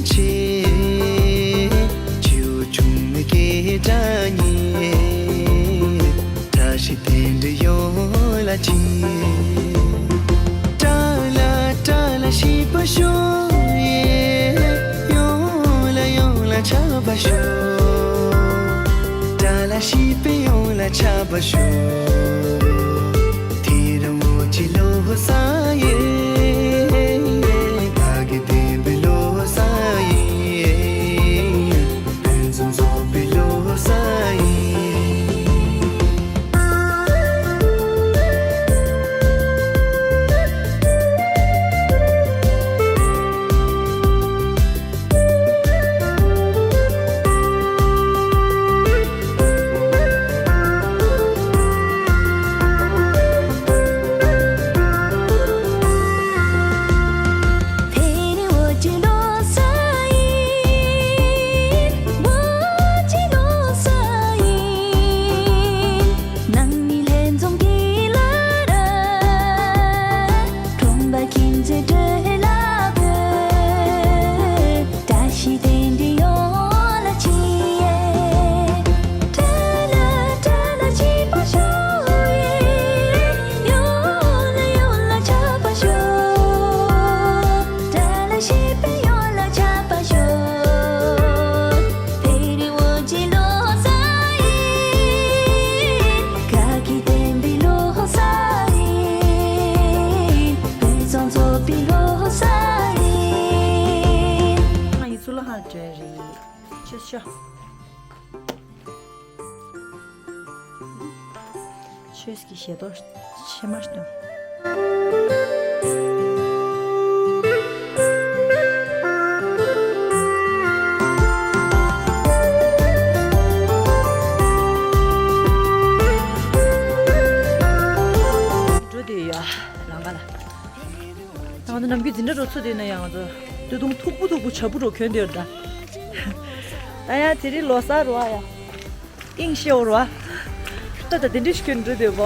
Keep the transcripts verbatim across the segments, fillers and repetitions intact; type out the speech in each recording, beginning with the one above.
ཆེ། ཆུ་ཆུང་མི་སྐད་སྒྲ་སྙན། བཀྲ་ཤིས་རྟེན་འབྲེལ་ཡོང་ལ་ཆེ། བཀྲ་ལ་བཀྲ་ལ་ཤིས་པ་ཤོག་ཡེ། ཡོང་ལ་ཡོང་ལ་ཆགས་པ་ཤོག་བཀྲ་ལ་ཤིས་པ་ཡོང་ལ་ཆགས་པ་ཤོག་དེ་རིང་འོ་ཅི་ལོ་ས་ཡེ། བདག་གི་བདེན་པའི་ལོ་ས་ཡེ། ཕུན་སུམ་ཚོགས་པའི་ལོ་ས་ཡེ། ང་ཡི་ཚུལ་ལ་ཧ་བྲལ་རེད། ཆོས་ཤོ། ཆོས་ཀྱི་ཞལ་ཏོག་ཕྱེ་མར་སྟོན། འགྲོ་དུས་ཡ་ལང་ཀ་ལ། ང་ཚོ་ནམ་རྒྱུན་འཛིན་གྲྭ་རུ་ཚུད་དུས་ན་ཡང་ང་ཚོ་སྟོད་ཐུང་མཐུག་པོ་མཐུག་པོ་བྱ་སྤུ་རུ་གྱོན་དུ་ཡོད་ད། ད་ཡང་དེ་རིང་ལོ་གསར་རུ་ཨ་ཡ། ཨིང་ཤེས་རུ་ཨ། ད་ད་དེ་འདྲ་ཞིག་གྱོན་འགྲོ་དུས་བ།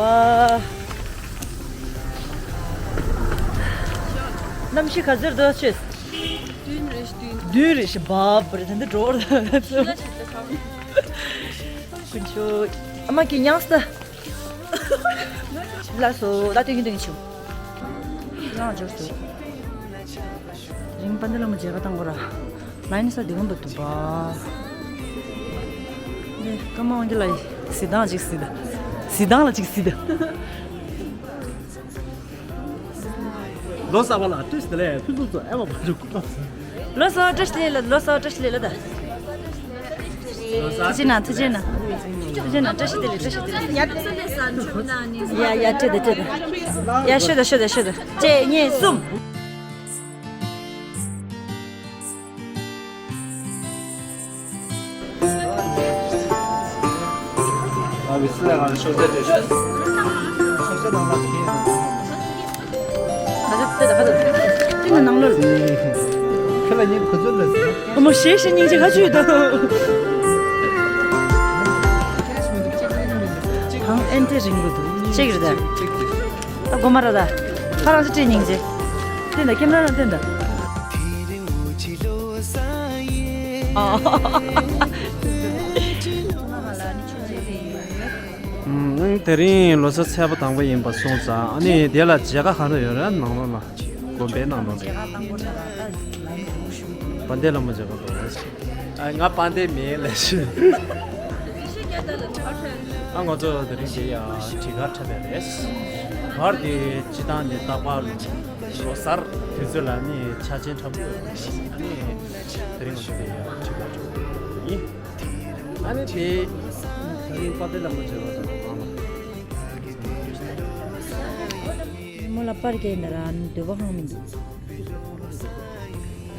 གནམ་གཤིས་ག་ཚོད་འདུག་ཆེས། བདུན་རེད་བདུན། བདུན་རེད་ཤི་བབ་རེད་ད་འདི་འགྲོ་བར་ད། ཀུན་ཆོ། ཨ་མ་གི་ཉང་སྟ། ལ་སོ་ལ་ཏིང་ཏིང་ཆུ། ཡང་འབྱོར་ཏེ། རིང་པ་འདི་ལ་མོ་མཇལ་ཁ་བཏང་གོ་ར། ལ་ཡིན་ས་འདི་གམ་པ་འདུག་པ། ནས་ཀ་མ་འོང་གི་ལ་ཡི་སི་དང་ཅིག་སི་ད། སི་དང་ལ་ཅིག་སི་ད། ལོ་གསར་པ་ལ་བཀྲ་ཤིས་བདེ་ལེགས། ཕུན་སུམ་ཚོགས། ཨེ་མ་བ་ལུ་ཀོ། ལོ་གསར་བཀྲ་ཤིས་བདེ་ལེགས། ལོ་གསར་བཀྲ་ཤིས་བདེ་ལེགས་ད། ཐུགས་རྗེ་གནང་། ཐུགས་རྗེ་གནང་། ཐུགས་རྗེ་གནང་། བཀྲ་ཤིས་བདེ་ལེགས། བཀྲ་ཤིས་བདེ་ལེགས། ཡ་ཡ་བཀྲ་ཤིས་བདེ་ལེགས། བཀྲ་ཤིས་བདེ་ལེགས། ཡ་ཤོད་ད་ཤོད་ད་ཤོད་ད། གཅིག་གཉིས་གསུམ། ཨ་བི་སི་ལ་ང་ཤོག་ཚད་དེ་ཤོག་ཚད་དང་ལ་ཁེ། ཁ་ཚ་ཏེ་ད་ཁ་ཚ་ཏེ་ན་ནང་ལོར། ཁ་ལ་ཉིན་ཁོ་ཚོ་ལ་ཟེར། ཨ་མ་ཤེས་ཤེས་སྙིང་རྗེ་ཁ་ཆུ་ཡོད་ད། ཧང་ཨན་ཏེ་རིང་གོ་འདུག་ཅིག་རེད་ད། ད་གོ་མ་ར་ད། ཁ་རང་ཅི་སྤྲད་སྙིང་རྗེ། ཏེ་ན་ཁེམ་ར་རང་ཏེ་ན་ད། ཨ། ཨུམ། དེ་རིང་ལོ་གསར་ཚེས་པ་དང་པོ་ཡིན་པ་སོང་ཙང་ཨ་ནི་དེ་ལ་མཇལ་ཁ་ག་འདྲ་ཡོད་རེད། ནང་ལོགས་ལ་དགོན་པའི་ནང་ལོགས་ལ། དཔལ་ལྡན་བླ་མ་མཇལ་ཁ་འདུག་ཨ་ང་དཔལ་ལྡན་མིན་ལས་ཤི། ཨ་ང་ཚོ་དེ་རིང་དེ་ཡ་གྲི་ཁར་འཁྲབ་པ་རེད། བར་དེ་སྤྱི་བཏང་ནས་རྟག་པར་ལོ་གསར་དུས་ཚོད་ལ་ནི་ཆ་ཆེན་འཁྲབ་དགོས་རེད། ཨ་ནི་དེ་རིང་ང་ཚོ་དེ་ཡ་གྲི་ཁར་འཁྲབ་ཡིན། ཨ་ནི་དེ། ད་རིང་དཔལ་ལྡན་བླ་མ་མཇལ་བ་དང་མ་མ། མོ་ལ་པར་རྒྱག་ན་ར་འདོད་པ་ཧང་མི་འདུག་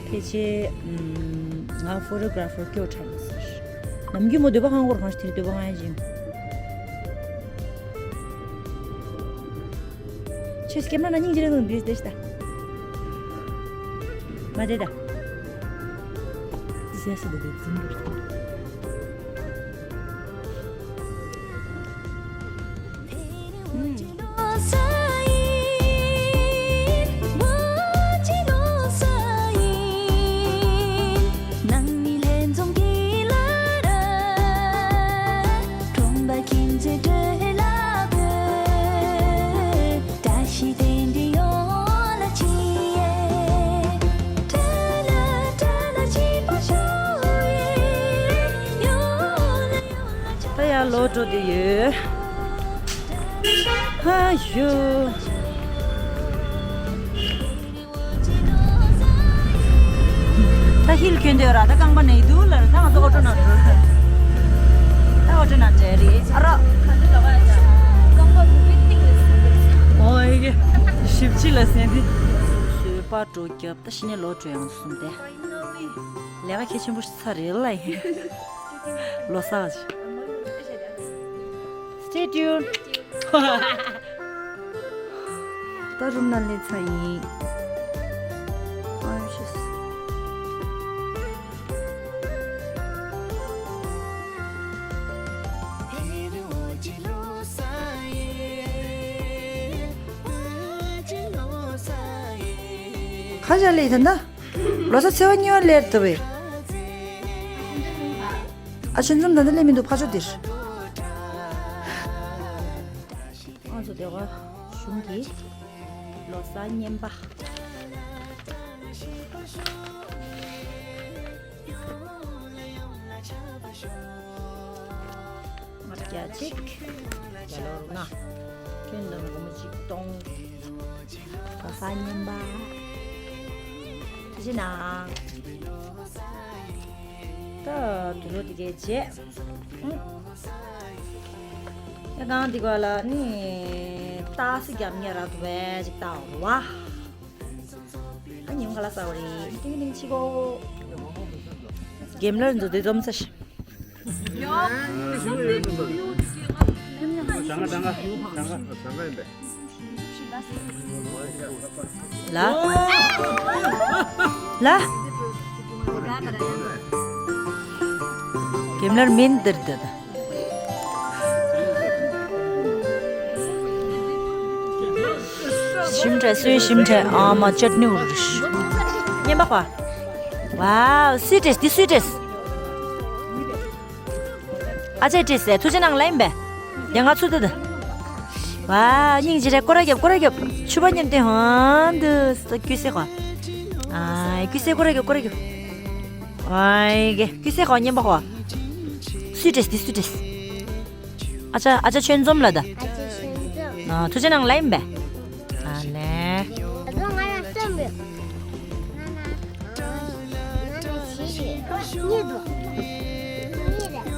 ཕལ་ཆེར་ང་ཕོ་ཊོ་གྷ་ར་ཕར་སྐྱོ་དྲགས་ཟེར། ནམ་རྒྱུན་མོ་འདོད་པ་ཧང་གོ་ར་གང་ཞིག་དེ་རིང་འདོད་པ་ཧང་ཡ་ཅིང་། ཁྱོད་ཀེམ་ར་ན་སྙིང་རྗེ་རེ་དང་འདི་བལྟས་ཤི་ད། མ་བལྟས་ད། ཟས་སུ་འདི་འདི་འཛིན་པར་ཐུབ། ལོག་འགྲོ་དེ་ཡོད། ཧ་ཡོ། ད་ཧིལ་གྱོན་དེ་ཡོད་ར། ད་རྐང་པ་ནས་འདུག་ལ་ར། ད་ང་ཚོ་ཨོ་ཊོ་ནང་འགྲོ། ད་ཨོ་ཊོ་ནང་འགྲོ་རེད། ཨ་རོ། ཨོ་ཡེ། ཞིབ་ཅི་ལ་སེང་དེ། སོས་པ་འགྲོ་རྒྱབ། ད་ཤི་ནས་ལོག་འགྲོ་ཡང་གསུམ་དེ། ལས་ཀ་གལ་ཆེན་པོ་ཚར་རེད་ལ་ཡིན། ལོ་གསར་ཅིག Stay tuned. ད་རུམ་ནང་སླེབས་ཚར་ཡིན། ཨ་ཤེས། ཁ་བྱ་ལས་ད་ན། ལོ་གསར་ཚེས་པ་གཉིས་པ་སླེབས་ཐུབ་པས། ཨ་ཆུ་འཛོམས་ད་ལྟ་སླེབས་མི་འདུག་ཕ་ཆོ་འདིར། ང་ཚོ་སྡེ་བ་གཞུང་གི་ལོ་གསར་རྔན་པ། ང་བརྒྱ་གཅིག་བརྒྱ་ལོར་ལྔ། ཁྱོན་བསྡོམས་སྒོར་མོ་གཅིག་སྟོང་། ལོ་གསར་རྔན་པ། ཐུགས་རྗེ་གནང་། ད་དུད་འགྲོ་དེ་གས་བྱས། ཨ། ཡ་གང་འདི་ག་ལ་ནི་ཏག་སེ་རྒྱབ་ཉེ་ར་དུ་བས་ཅིག་ཏག་རུ་བ། ཨ་ཉིམ་ག་ལ་ས་བ་རེད། ཏིང་ཏིང་ཆི་གོ། གེམ་ལར་འཛུལ་དུས་འཛོམས་ཚར་ཤག་ལ། ལ། གེམ་ལར་མིན་དིར་དིར། ཞིམ་ཁྲ་སུན་ཞིམ་ཁྲ། ཨ་མ་ཅོ་ཊི་ནི་འུར་རིཤ། ཉན་པ་ཁ། ཝའོ། སུའི་ཊེས་ཊི། འདི་སུའི་ཊེས་ཊི། ཨ་ཅེ་ཊེས་ཊི་ཐུགས་རྗེ་གནང་ལ་ཡིན་པས། ཡ་ང་ཚུ་དེ་དེ། ཝའོ། སྙིང་རྗེ་རེད། སྐོར་ར་རྒྱབ། སྐོར་ར་རྒྱབ། ཕྱུ་པ་མཉམ་དེ་ཧང་དུ་སུ་ཀུ་སེ་ཁ། ཨ་ཀུ་སེ་སྐོར་ར་རྒྱབ། སྐོར་ར་རྒྱབ། ཨ་ཀེ་ཀུ་སེ་ཁ་ཉན་པ་ཁ། སུའི་ཊེས་ཊི། འདི་སུའི་ཊེས་ཊི། ཨ་ཅག་ཨ་ཅག་ཆོས་འཛོམས་ལ་ད། ཨ་ཅག་ཆོས་འཛོམས། ཨ་ཐུགས་རྗེ་གནང་ལ་ཡིན་པས། ཨ་ལེ། ཨ་ཅག་ང་ལ་སྟོན་པས། ང་ལ་ང་ལ་ཞིག་རེད། གཉིས་འདུག་གཉིས་རེད།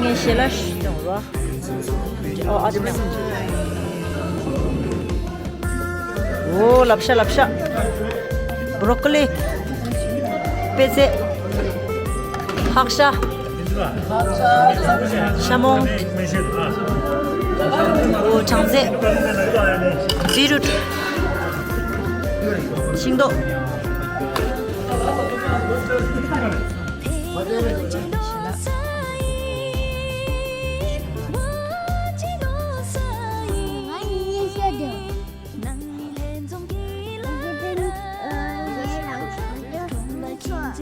ངས་ཞལ་ལག་ཞིག་བཏང་རོགས། ཨོ་ཨ་ཅེ་མེད། ཨོ་ལབ་ཤ་ལབ་ཤ། བྷྲོ་ཀོ་ལི། པད་ཚལ། ཕག་ཤ། ཤ་མོང་། ཨོ་གྲང་ཚལ། བི་ཊི་རུཊ། ཤིང་ཏོག་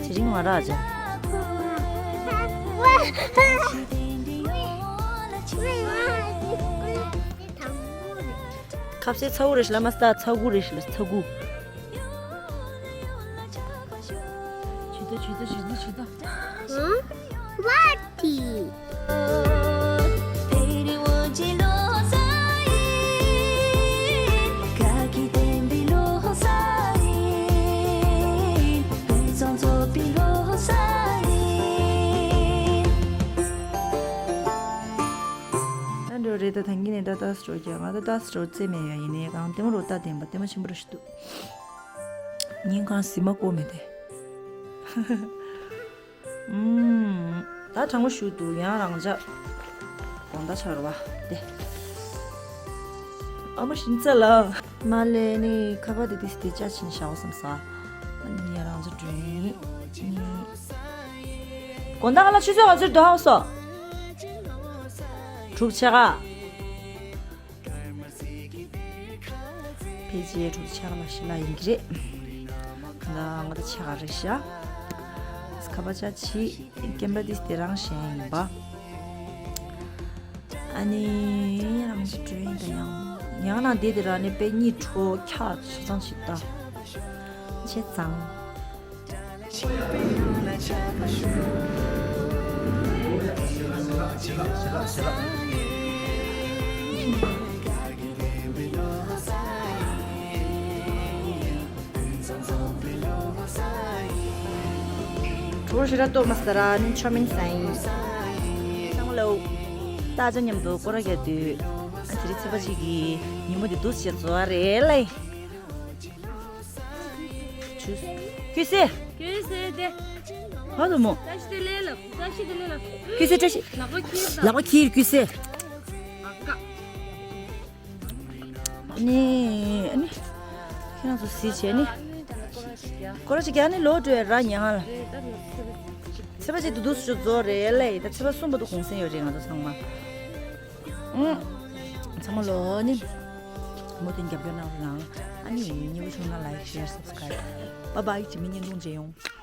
དེ་རིང་མ་རག་ཅིང་། ཁ་ཟས་ཚ་བོ་རེད་ཤི་ལ་མ་སྟ་ཚ་གུ་རེད་ཤི་ལ་ཚ་གུ། ཇུ་ད་ཇུ་ད་ཇུ་ད་ཇུ་ད། ཧུང་། ཝ་ཏི། ད་འགྲོ་རེད། ད་ཐང་གི་ནས་ད་ད་སྤྲོ་རྒྱ་ང་ད་ད་སྤྲོ་རྩེ་མེད་ཡ་ཡིན་ནས་གང་ལྟད་མོ་རོ་ལྟ་བསྟན་པ་ལྟད་མོ་ཆེན་པོ་ར་ཞིག་འདུག་ཉིན་གང་ཟི་མ་བཀོག་མེད་དེ། ཨུམ། ད་གྲང་མོ་ཞུ་འདུག་ཡང་རང་ཅག་དགོང་དག་ཆར་བ་དེ། ཨ་མ་ཤིན་ཚ་ལ། མ་ལེ་ནི་ཁ་པར་དེ་དེ་དེ་ཅག་ཕྱིན་བཞག་བསམ་ས། ཨ་ནི་ཡང་རང་ཅག་འགྲོ་ཡིན། དགོང་དག་ལ་ཆུ་ཚོད་ག་ཚོད་འགྲོ་ཧ་སོ། དྲུག་ཆ་ག་ཕལ་ཆེར་དྲུག་ཆ་ལ་ཤི་ལ་ཡིན་གྱི་རེད། ང་ང་ད་ཆ་ག་རེད་ཤག་ཁ་པར་ཆ་ཆི་ཀེམ་ར་དིས་དེ་རང་གཞན་ཡིན་པ། ཨ་ནི་རང་གི་འགྲོ་ཡིན་ད། ཡང་ཡང་ན་དེ་དེ་ར་ནི་དཔེ་གཉིད་འཕྲོ་འཁྱག་ཆ་ཚང་ཞིག་ད། ཆེ་ཚང་། གྲོགས་ཞེ་དྲག་ལྟོགས་མ་ཟ་ར་ནི་ཆོ་མིན་ཟ་ཡིན། ཚང་མ་ལོ། རྟ་ཅག་མཉམ་དུ་སྐོར་ར་རྒྱག་དུས། ཨ་དེ་རིང་ཚེས་པ་གཅིག་གི་ཉིན་མོ་འདི་འདུག་སེ་བཟོ་བ་རེད་ལེ། ཁྱོད་སེ། ཁྱོད་སེ་དེ། ཧ་དུ་མོ། བཀྲ་ཤིས་བདེ་ལེགས་ལབ། བཀྲ་ཤིས་བདེ་ལེགས་ལབ། ཁྱོད་སེ་བཀྲ་ཤིས། ལག་པ་འཁྱེར་དང་། ལག་པ་འཁྱེར་ཁྱོད་སེ། ཨ་ཀ་ཨ་ནི་ཨ་ནི། ཁྱེད་རང་ཚོ་གཟིགས་བྱས་ནི། སྐོར་ཅིག་རྒྱག་ནི་ལོག་འགྲོ་ཡ་ར་ཉེ་ཧ་ལ། ཚེས་པ་གཅིག་ཏུ་འདུག་སུ་རྫོགས་རེད་ལེ། ད་ཚེས་པ་གསུམ་པ་དུ་གུང་སེང་ཡོད་རེད་ང་ཚོ་ཚང་མ། ཨུ། ཚང་མ་ལོ་ནི། མུ་མཐུད་རྒྱབ་སྐྱོར་གནང་རོགས་གནང་། ཨ་ནི་སྙིང་པོ་བྱུང་ན་like, share, subscribe. Bye bye. དེ་མིན་བརྙན་ཐུང་མཇལ་ཡོང་།